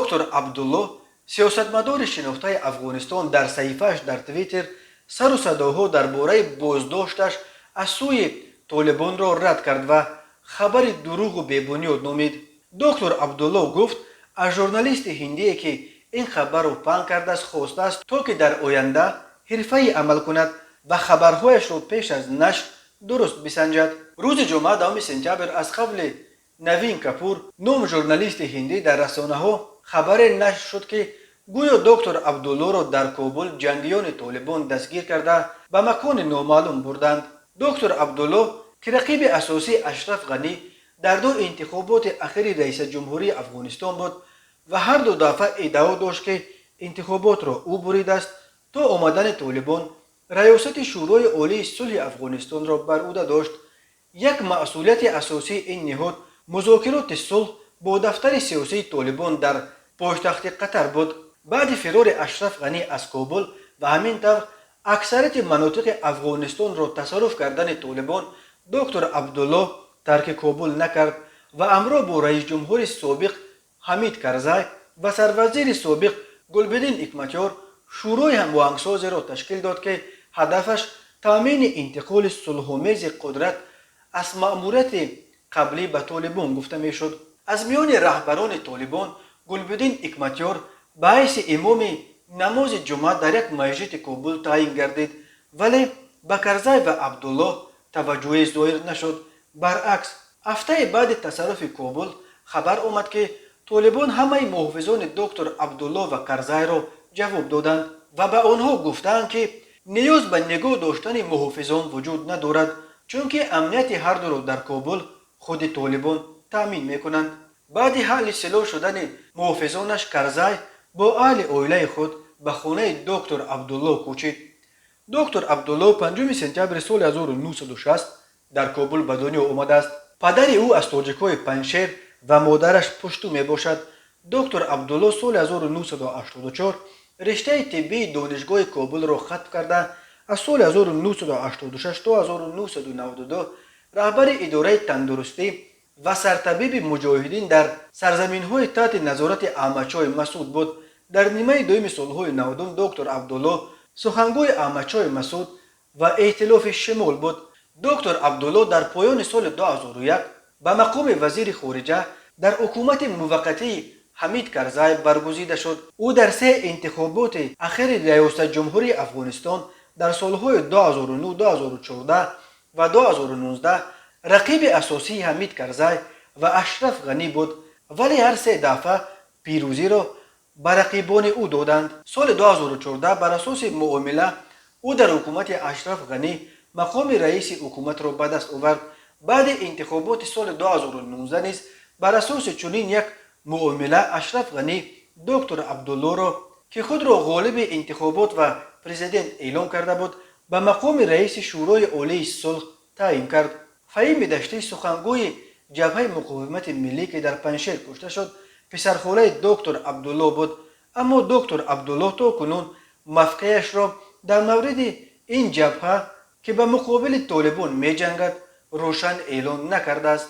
Доктор Абдулло, сиёсатмадори шинохтаи Афғонистон, дар саҳифааш дар Твиттер сару садоҳо дар бораи боздошташ аз сӯи Толибонро рад кард ва хабари дурӯғу бебунёд номид. Доктор Абдулло гуфт, аз журналисти ҳиндие, ки ин хабарро паҳн кардааст, хостааст, то ки дар оянда ҳирфаӣ амал кунад ва хабарҳояшро пеш аз нашр дуруст бисанҷад. Рӯзи ҷумъа, 10 сентябр, аз қавли Навин Капур ном журналисти ҳиндӣ дар расонаҳо хабаре нашр шуд, ки гӯё доктор Абдуллоро дар Кобул ҷангиёни Толибон дастгир карда, ба макони номаълум бурданд. Доктор Абдулло, ки рақиби асосии Ашраф Ғанӣ дар ду интихоботи ахири раисаҷумҳурии Афғонистон буд ва ҳарду дафъа иддао дошт, ки интихоботро ӯ буридааст, то омадани Толибон раёсати Шӯрои Олии сулҳи Афғонистонро бар ӯҳда дошт. Як масъулияти асосии ин ниҳод музокироти сулҳ бо дафтари сиёсии Толибон дар пойтахти Қатар буд. Баъди фирори Ашраф Ғанӣ аз Кобул ва ҳамин тавр аксарияти манотиқи Афғонистонро тасарруф кардани Толибон, доктор Абдулло тарки Кобул накард ва ҳамроҳ бо раисҷумҳури собиқ Ҳамид Карзай ва сарвазири собиқ Гулбиддин Ҳикматёр шӯрои ҳамоҳангсозеро ташкил дод, ки ҳадафаш таъмини интиқоли сулҳомези қудрат аз маъмурияти қаблӣ ба Толибон гуфта мешуд. Аз миёни раҳбарони Толибон Гулбиддин Ҳикматёр ба ҳайси имоми намози ҷумъа дар як масҷиди Кобул таъин гардид, вале ба Карзай ва Абдуллоҳ таваҷҷӯҳе зоҳир нашуд. Баръакс, ҳафтаи баъди тасарруфи Кобул хабар омад, ки Толибон ҳамаи муҳофизони доктор Абдулло ва Карзайро ҷавоб доданд ва ба онҳо гуфтаанд, ки ниёз ба нигоҳ доштани муҳофизон вуҷуд надорад, чунки амнияти ҳардуро дар Кобул худи Толибон таъмин мекунанд. Баъди ҳалли силоҳ шудани муҳофизонаш, Карзай бо аҳли оилаи худ ба хонаи доктор Абдулло кӯчид. Доктор Абдулло 5 сентябри соли 1960 дар Кобул ба дунё омадааст. Падари ӯ аз тоҷикҳои Панҷшер ва модараш пушту мебошад. Доктор Абдулло соли 1984 риштаи тиббии Донишгоҳи Кобулро хатм карда, аз соли 1986 то 1992 раҳбари идораи тандурустӣ ва сартабиби муҷоҳидин дар сарзаминҳои таҳти назорати Аҳмадшоҳи Масуд буд. Дар нимаи дуюми солҳои 90-ум доктор Абдулло сухангӯи Аҳмадшоҳи Масуд ва Эътилофи Шимол буд. Доктор Абдулло дар поёни соли 2001 ба мақоми вазири хориҷа дар ҳукумати муваққатии Ҳамид Карзай баргузида шуд. Ӯ дар се интихоботи ахири раёсатҷумҳурии Афғонистон дар солҳои 2009, 2014 ва 2019 рақиби асосии Ҳамид Карзай ва Ашраф Ғанӣ буд, вале ҳар се дафъа пирӯзиро ба рақибони ӯ доданд. Соли 2014 бар асоси муомила ӯ дар ҳукумати Ашраф Ғанӣ мақоми раиси ҳукуматро ба даст овард. Баъди интихоботи соли 2019 низ бар асоси чунин як муомила Ашраф Ғанӣ доктор Абдуллоро, ки худро ғолиби интихобот ва президент эълон карда буд, ба мақоми раиси Шӯрои Олии сулҳ таъин кард. Фаҳими Даштӣ, сухангӯи Ҷабҳаи муқовимати миллӣ, ки дар Панҷшер кушта шуд, писархолаи доктор Абдулло буд. Аммо доктор Абдулло то кунун мавқеашро дар мавриди ин ҷабҳа, ки ба муқобили Толибон меҷангад, рӯшан эълон накардааст.